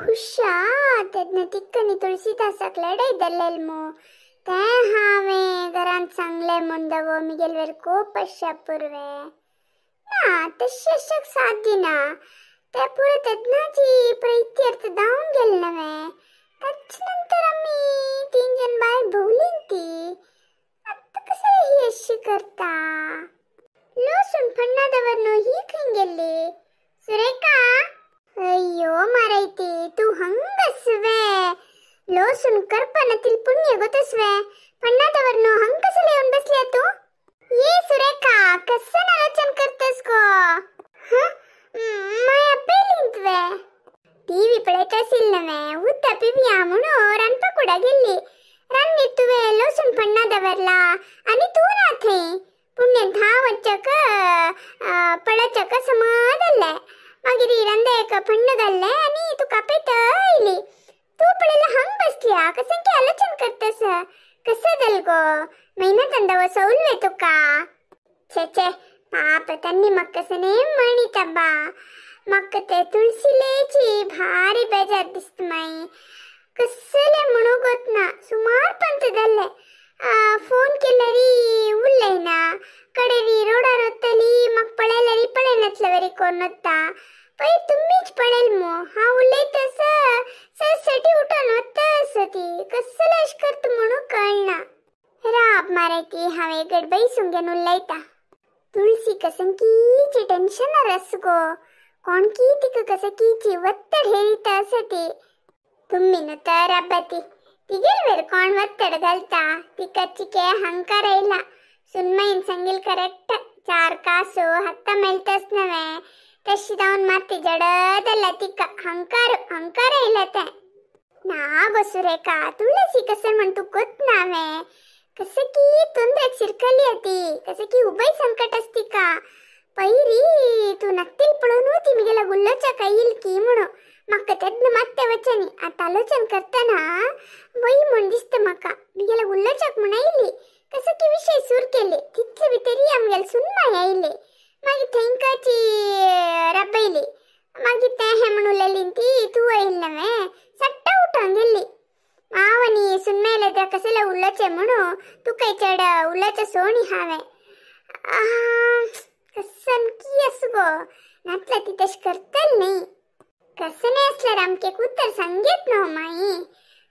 ಬಹುಶಃ तेन्ना तिक्कनी तुळसीदासाक लडय धरलेल मू तें हांवें घरांत सांगलें म्हूण दवो मिगेल वेर कोप आसच्या पुर्वे ना तशें आसच्याक साध्य ना तें पुरो तेन्नाची प्रैत्यर्थ धांवन गेलें नवें ताचे नंतर आमी तीन जण भायर भोंवलीं ती आतां कसलें ही अशी करता लसूण फण्णा दवर न्हू ही खंय गेल्ली सुरेखा अय्यो मारैती तूं हंगसवे लसूण करपनातील पुण्य गोतसवे फण्णा दवर न्हू हंग कसले येवन बसल्या तूं ये सुरेखा कसं आलोचन करतस गो माया पेलींत वे टीव्ही पळयत आशिल्लें नवें उदक पिवया म्हणून रांदपा कुडा गेल्ली रान्नीर तुवें लसूण फण्णा दवरला आनी तूं ना थंय पुण्य धांव वचक पळचक समज जालें मागीर रांदेक फण्ण घाल्लें आनी तुका पेट आयली तूं पळयल्यार हांग बसल्या कसं की आलोचन करतस कसं जाल गो म्हयन्यात दवो सवलवे तुका छे छे पाप तन्नी म्हाका कसने म्हणीता बा म्हाका ते तुळसिलेची भारी बेजार दिसता माई कसलें म्हणूं गोत ना सुमार पंत जाल्लें फोन केल्यारी उलयना कडेरी रोडार वतली म्हाका पळयल्यारी पळयनातले वरी कोन्न वता पळय तुमीच पळयल मू हांव उलयता सटी उठोन वता आसा ती कसलें अशें करता म्हणून कळना राब मारायती हांवें गडबई सुंगेन उलयता तुळसी कसंकीची टेन्शनार आसा गो कोण की तिका कसंकीची वत्तड हेरिता आसा ती तुमी न्हू तर आब्बा ती तिगेर वेर कोण वत्तड घालता तिका चिके हंकार आयला सुनमाईन सांगील करेक्ट चार कासो हत्ता मेळटाच नवें तशी जावन माती जडत जाल्या तिका हंकार हंकार आयला तें ना गो सुरेखा तुळसी कसं म्हण तूं गोत ना हांवें कसं की तोंदरेक शिरकली ती कसं की उबय संकट आस तिका पयरी तूं नक्तील पळोवन ती मिगेल्या गुल्लोच्या येईल की म्हणून म्हाका तेन्ना मात्तें वचनी आतां आलोचन करतना वय म्हूण दिसता म्हाका मिगेल्या गुल्लोच्याक म्हूण आयली कसं की विशय सूर केले तितले भितरी आमगेले सुनमाय आयली मागीर थंयकाची रबयली मागीर तें हें म्हूण उलयली ती तूं आयली नवें सट्टा उठोन गेल्ली हांव आनी सुनमायले त्या कसलें उलोवचें म्हणून तुका चड उलोवचें सोणी हांवें कसन की आसा गो नातल्यार ती तशें करतली न्ही कसलें आसल्यार आमकां उतर सांगीत न्हू माई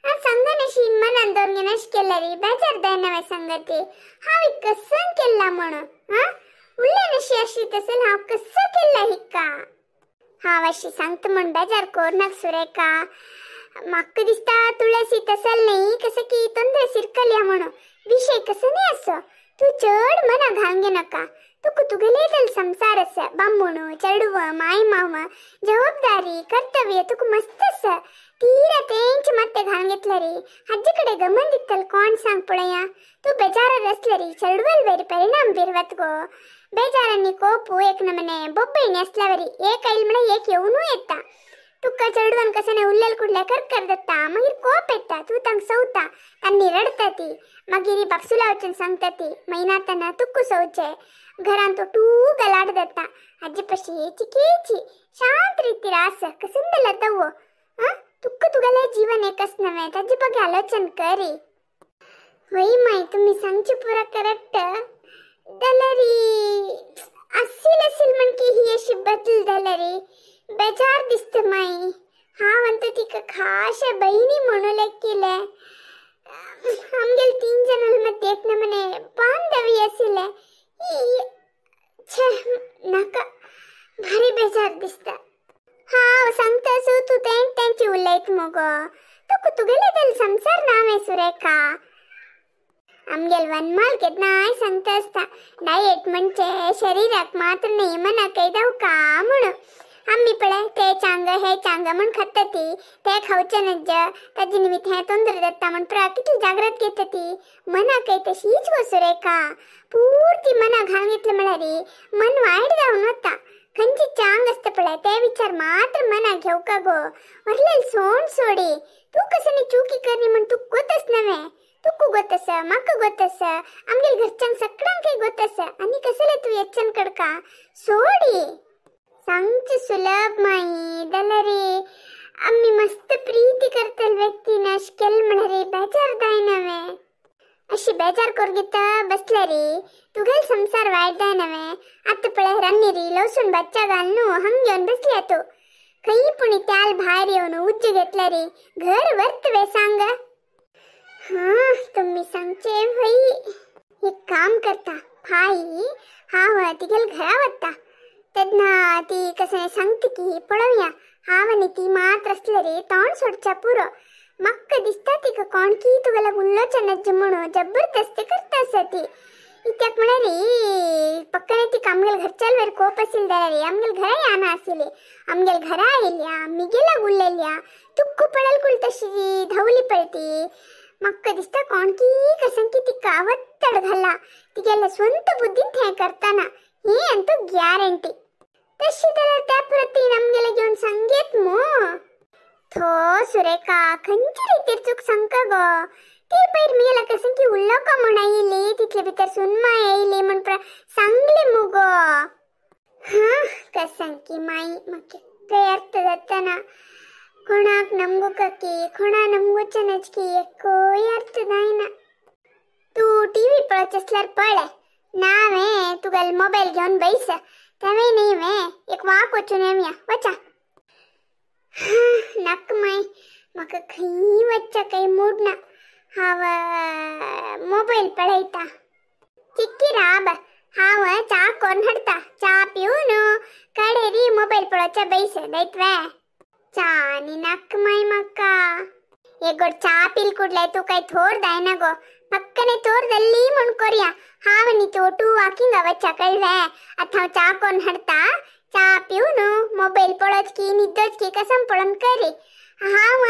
हांव सांगनाशी मनान दवरून घेनाशें केल्यार बेजार जायना वे सांगती हांव कसन केल्ला म्हणून आं उलयनाशी अशी तसलें हांव कसो केल्ला हिका हांव अशी सांगता म्हूण बेजार कोरनाक सुरेखा म्हाका दिसता तुळसी तसल न्ही कसं की तोंदरे शिरकल्या म्हणून विशय कसो न्ही आसो तूं चड मना घालून घेनाका तुका तुगेले तल संसार आसा बामणू चेडव माय माव जबाबदारी कर्तव्य तुका मस्त आसा तीरा तेंचे मात्ते घालून घेतल्यार हाजे कडेन गमन दितल कोण सांग पळया तूं बेजारार आसल्यार चेडवाल वयर परिणाम बिरवत गो बेजारांनी कोपू एक नमने बोब्बयणी आसल्यावरी एक आयल म्हळ्यार एक येवनूय येता तुका चेडवान कसं उल्लेल कुडल्या करकर जाता मागीर कोप येता तूं तांकां सवता तांणी रडटा ती मागीर बापसुला वचून सांगता ती म्हयनातना तुका सवचें घरांत तो टू गलाट जाता हाजे पशी चिकेची शांत रितीर आसा कसं जाल्यार तवो आं तुका तुगेलें जीवन एकच नवें ताजे बगे आलोचन करी वय माय तुमी सांगचें पुरो करेक्ट जाल्यार आसील आसील म्हण की ही अशी बदल जाल्यार बेजार दिसता माई हांव आतां तिका खाशे बहिणी म्हणून लेखिलें आमगेले तीन जाणां मदीं एक नमने बांधवी आशिल्लें ही छे नाका भारी बेजार दिसता हांव सांगता सो तूं तेंची उलयत मुगो तुका तुगेलें तल संसार नांव सुरेखा आमगेल वनमाल केन्नाय सांगता आसता डायट म्हणजे शरीराक मात्र न्ही मनाकय दावका म्हणून आमी पळय ते चांग हे चांग म्हूण खाता ती ते खावचें नज्ज ताजे निमित्त हें तोंदर जाता म्हूण पुरा कितली जागृत घेता ती मनाकय तशीच गो सुरेखा पुर्ती मना घालून घेतलें म्हळ्यार मन वायट जावन वता खंयची चांग आसता पळय ते विचार मात्र मनाक घेवका गो व्हडलें सोण सोडी तूं कसली चुकी करनी म्हूण तुका गोत नवें तुका गोत आसा म्हाका गोत आसा आमगेल्या घरच्यांक सगळ्यांकय गोत आसा आनी कसलें तूं येच्च्यान कडका सोडी सांगचें सुलभ माई जाल्यार आमी मस्त प्रीती करतल व्यक्तीन अशें केलें म्हळ्यार बेजार जायना वे. अशी बेजार करून घेता बसल्या रे तुगेल संसार वायट जायना वे. आतां पळय रान्नी री लसूण बच्चा घालून हंग घेवन बसल्या तूं. खंय पूण त्याल भायर येवन उज्ज घेतल्या रे घर वर्त वे सांग. हां तुम्ही सांगचे भाई एक काम करता भाई हांव तिगेल घरा वता तेन्ना ती कसं सांगता की पळोवया. हांव आनी ती मात्र आसले रे तोंड सोडच्या पुरो. म्हाका दिसता तिका कोण की तुगेला उलोवचें नज्ज म्हणून जबरदस्ती करता आसा ती. इत्याक म्हळ्यार रे पक्कने तिका आमगेल घरच्याल वयर कोप आशिल्ले जाल्यार रे आमगेल घरा याना आशिल्ली. आमगेल घरा आयल्या मिगेला उलयल्या तुक्कू पळल कुल तशी धांवली पळती. म्हाका दिसता कोण की कसं की तिका वत्तड घाला तिगेल्या स्वंत बुद्धीन थंय करताना ही अंतू ग्यारंटी. तशी जाल्यार त्या प्रतीन आमगेले घेवन सांगेत मू. थो सुरेखा खंयचे रितीर चूक सांगका गो. ती पयर मिगेला कसं की उलोवका म्हूण आयिल्ली तितले भितर सुनमाय आयली म्हूण सांगली मुगो. हां कसं की माई म्हाका काय अर्थ जाताना कोणाक नमगुका की कोणा नमगुचे नचकी एकूय अर्थ जायना. तूं टीव्ही पळोवचें आसल्यार पळय ना वे तुगेलो मोबायल घेवन बैस. तेंवूय न्ही वे एक वाक वचून येवया वचा. नाका माय म्हाका खंय वचच्या काय मूड ना. हांव मोबायल पळयता. चिक्की राब हांव च्या करून हाडटा च्या पिवन कडेरी मोबायल पळोवच्या बैस दैत वे. च्या आनी नाका माय म्हाका. एक गोड च्या पील कुडले तूं काय थोर जायना गो. पक्कने थोर जाल्ली म्हूण कोरया. हांव आनी तूं टू वॉकिंगा वचच्या कळ्ळें. आतां हांव च्या करून हाडटा च्या पिवन मोबायल पळोवच की न्हिदोच की कसम पळोवन करी. हांव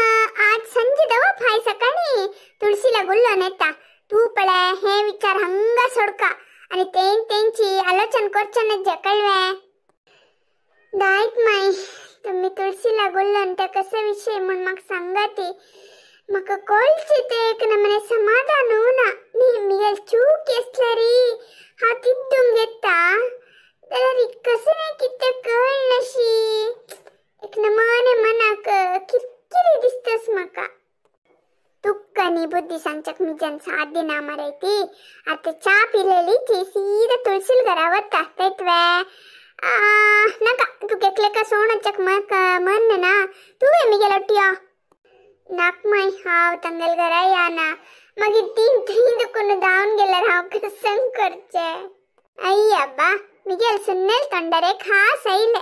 आज संजे दवप फाय सकाळीं तुळशीला गुल्लोन येता. तूं पळय हे विचार हांगा सोडका आनी तेंची आलोचन करचें नज्जे कळ्ळें. दायत माय तुमी तुळशीला गुल्लोन ते कसो विशय म्हूण म्हाका सांगा ती. म्हाका कळचें तें एक नमने समाधान ना. न्ही मिगेल चूक आसल्यार हांव तिद्दूंक घेता जाल्यार कसं न्ही कितें कळनाशी एक नमने मनाक किरकिरी दिसतास म्हाका. तुका न्ही बुद्धी सांगच्याक म्हज्यान साध्य ना मरे ती. आतां च्या पिलेली ती सीधा तुळशील घरा वता तेत वे. नाका तुका एकलेका सोडच्याक मन ना तुवें मिगेल वटी यो. नाक माय हांव तांगेल घरा याना मागीर तीन थंय दुखून धांवन गेल्यार हांव कसं करचें. अय्या अब्बा मिगेल सुन्नेल तोंडार खास आयलें.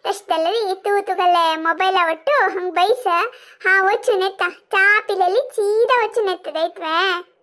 तशें जाल्यार तूं तुगेले मोबायला वट्टू हांग बैस हांव वचून येता. च्या पिलेली सीधा वचून येता दैत वे.